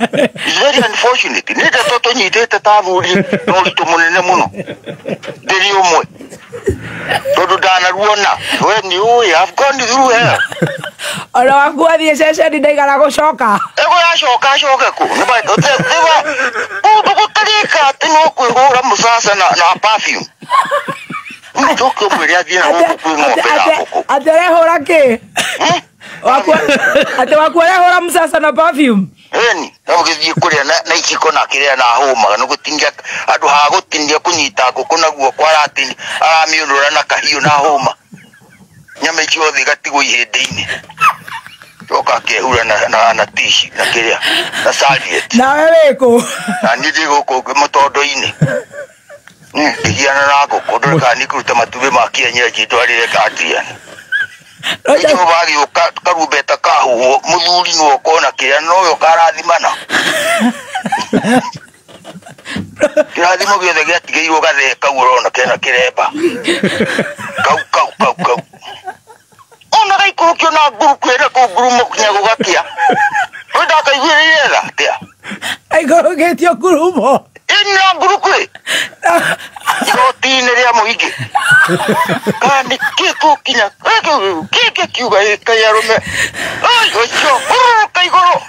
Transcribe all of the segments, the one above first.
It's very unfortunate. Nĩ ndeto tũnyitĩte ta athuri na ũritũ mũnene mũno. Ndĩrĩ ũmwe. Tondũ ndanaruona. We nĩ ũĩ, I've gone through hell. Ona waku athiĩ ceceni ndaigana gũcoka. Ego yacoka acoke kũ? Nĩ kũndũ gũtarĩka atĩ no kwĩhũra mũcaca na perfume. Njoke ũmwĩre athiĩ na gũkũ kwĩ ng'ombe na ngũkũ. Atĩ arehũra kĩ? Hmm? Waku atĩ waku arehũra mũcaca na perfume. Eni, no gĩthiĩ kũrĩa na iciko na kĩrĩa na hũmaga nĩ gũtinia handũ ha gũtinia kũnyita ngũkũ na guoko aratinia aramĩũnũra na kahiũ na hũma. Nyama icio othe igatigwo ihĩndĩ-inĩ. Coka akehura na tici na kĩrĩa na serviette. Nawe wĩkũ? Na niĩ ndĩ gũkũ mũtondo-inĩ. Ngĩgiana na ngũkũ ndore kana nĩngũruta matumbĩ ma kienyeji ndwarĩre Adrian. Jehova agĩũka karumbeta kahuhwo mũthuri nĩwe ũkona kĩrĩa nowe ũkarathimana. Kĩrathimo gĩothe gĩatigĩirwo gathee kau ũrona kena kĩremba. Kau kau kau kau. Ona gaikũrũkio na nguruku ĩrĩa kũu ngurumo nginya gũgakĩa. We ndakaiguĩrĩire tha atĩa? Aikũrũkĩtio ngurumo. Ĩna nguruku ĩ. Igoti-inĩ rĩa mũingĩ. Kana nĩ kĩ kũkinya kĩngĩ kiuga ĩ kaĩ arũme. Ai ũcio hurũrũka igũrũ.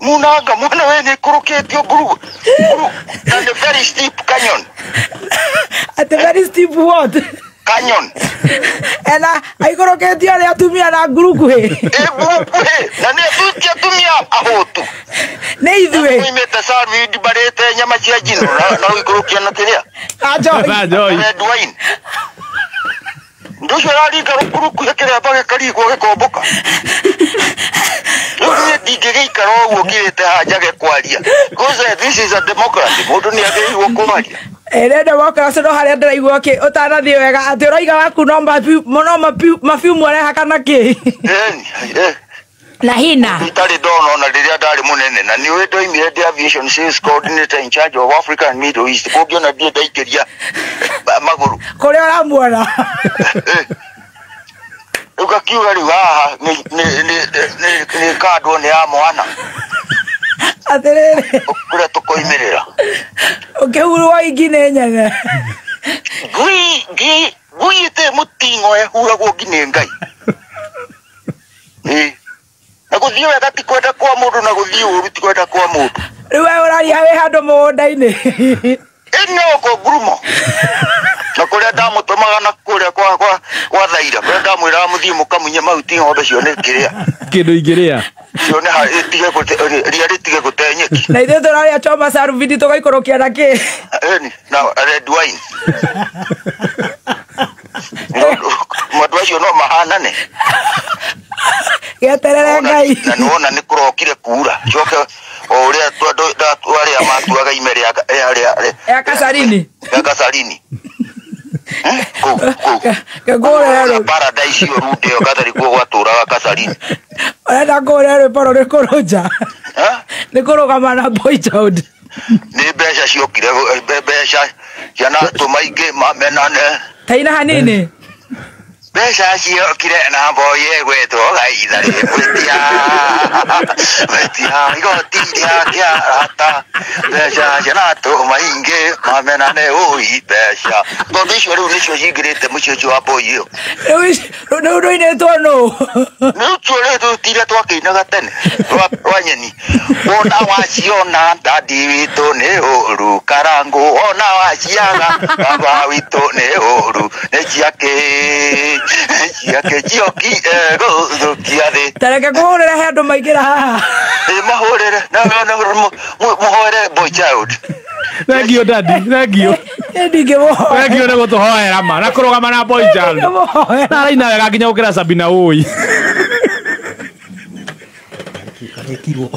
Munanga mwana we nĩ ikũrũkĩtio nguru na nĩ very steep canyon. Atĩ very steep what? Canyon. Ena aikũrũkĩtio arĩa atumia na nguruku ĩ. Ĩ nguruku ĩ na nĩ atuĩke atumia ahũtu. Nĩ ithuĩ. Moimĩte Salvin marĩte nyama cia njino na gũikũrũkia na kĩrĩa. Na njohi. Na njohi. Red wine. Ũndũ ũcio ũraringa rũkuruku kĩremba gĩkarigwo gĩkombũka. Rĩu niĩ ndingĩgĩikara ũguo ngirĩte haha njage kwaria. Because this is a democracy. Mũndũ nĩ agĩrĩirwo kwaria. Ĩrĩ democracy no harĩa ndĩraigua kĩ ũtanathiĩ wega atĩ ũraiga waku no mabiumu arehaka na kĩ? Ĩni, Na hina. Itarĩ ndona ona rĩrĩa ndarĩ mũnene na nĩ ũĩ ndoimire ndĩ aviation sales coordinator in charge of Africa and Middle East. Kũngĩona ndiĩ ndaingĩria magũrũ. Kũrĩa ũramuona. Rĩu gakiuga rĩu haha nĩ kandwo nĩ ya mwana. Atĩrĩrĩ. Kũrĩa tũkoimĩrĩra. Ũkĩhurwo ingi nĩ nyene. Ngui ngi ngui ĩtĩ mũting'o ĩhuragwo ngi nĩ Ngai. Ĩ. Na gũthiĩ wega ti kwenda kwa mũndũ na gũthiĩ ũru ti kwenda kwa mũndũ. Rĩu we ũraria wĩ handũ mũgũnda-inĩ. Ĩ no ko ngurumo. Na kũrĩa ndamũtũmaga na kũrĩa kwa Thaira kũrĩa ndamwĩraga mũthiĩ mũkamunye mahuti ng'ombe cione kĩrĩa. Kĩndũ ingĩrĩa. Cione ha ĩtige gũte ria rĩtige gũte nyeki. Na ithuĩ tũrarĩa choma sarubindi tũgaikũrũkia na kĩ? Ĩni na red wine. Maũndũ acio no mahanane. Gĩeterere Ngai. Na nĩwona nĩ kũrokire kuura. Coke o ũrĩa arĩa matuaga ime rĩa Kasarini. Rĩa Kasarini. Kũu kũu. Ngũrĩre rwĩmbo. Paradise ĩyo runde ĩyo gatarĩ kuo gwatũraga Kasarini. Ũrenda ngũrĩre rwĩmbo rũrĩkũ rũnja? Nĩ kũrũgama na boy child. Nĩ mbeca ciokire mbeca ciana tũma ingĩ mamenane. Taina hanini. Mbeca ciokire na mboye gwetwo gaitha rĩgwĩtia. Gwĩtia igoti rĩa kĩarata. Mbeca ciana tũma ingĩ mamenane ũi mbeca. Tondũ icio rĩu nĩcio cingĩrĩte mũciĩ ũcio wa boy ĩyo. Rĩu rũinĩtwo nũ? Nĩ ũcio rĩu tiria twakĩinaga tene rwa nyeni. Wona waciona dadi witũ nĩ ũru karangũ wona waciaga baba witũ nĩ ũru nĩ ciake ciake cioki gũthũkia thĩ. Tareke kũhũrĩre he andũ maingĩra haha. Ĩ mahũrĩre na mũhoere boy child. Thank you daddy, thank you. Ndingĩmũhoera. Thank you nĩ gũtũhoera ma na kũrũgama na boy child. Ndingĩmũhoera. Na araina wega nginya gũkĩra Sabina ũi. Karekirwo.